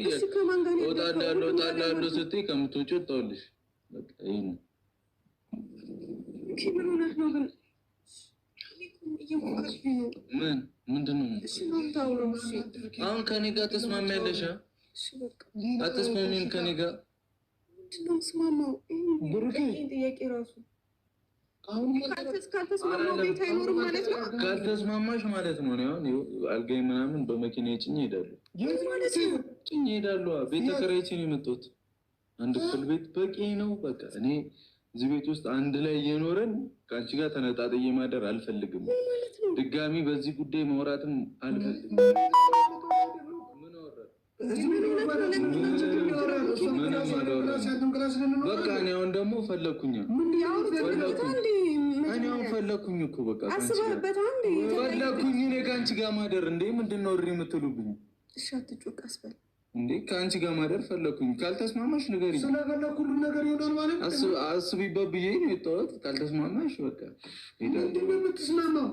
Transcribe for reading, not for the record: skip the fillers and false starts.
እሺ ከማን ጋር ነው ያደርከው? እወጣለሁ እወጣለሁ ስትይ ከምትወጪ ወጣሁልሽ። በቃ ይሄ ነው። Okay፣ ምን ሆነህ ነው ግን? እኔ እኮ እየሞከርኩኝ ነው። ምን ምንድን ነው? እሺ ነው የምታውለው? እሺ አሁን ከኔ ጋር ተስማሚያለሽ? እሺ በቃ አትስማሚም ከኔ ጋር? ምንድን ነው የምስማማው? ብሩኬ። ይሄን ጥያቄ ራሱ ካልተስማማው ቤት አይኖርም ማለት ነው። ካልተስማማሽ ማለት ነው። እኔ አሁን ይኸው አልጋዬ ምናምን በመኪና ጭኜ እሄዳለሁ፣ ማለት ነው። ጭኜ እሄዳለሁ። ቤት ተከራይቼ ነው የመጣሁት። አንድ ክፍል ቤት በቂ ነው። በቃ እኔ እዚህ ቤት ውስጥ አንድ ላይ እየኖረን ከአንቺ ጋር ተነጣጥዬ ማደር አልፈልግም። ማለት ነው። ድጋሚ በዚህ ጉዳይ ማውራትም አልፈልግም። ምን አወራን? ምንም አላወራንም። በቃ እኔ አሁን ደግሞ ፈለግኩኝ፣ እኔ አሁን ፈለግኩኝ እኮ በቃ ከአንቺ ጋር አስበህበት አንዴ ፈለግኩኝ እኔ ከአንቺ ጋር ማደር። እንዴ ምንድን ነው እሪ የምትሉብኝ? እሺ አትጩህ፣ ቀስ በል። እንዴ ከአንቺ ጋር ማደር ፈለግኩኝ። ካልተስማማሽ ንገሪኝ። ስለፈለኩ ሁሉም ነገር ይሆናል ማለት ነው። አስቢበት ብዬ ነው የወጣሁት። ካልተስማማሽ በቃ ሄዳለሁ። ምንድን ነው የምትስማማው?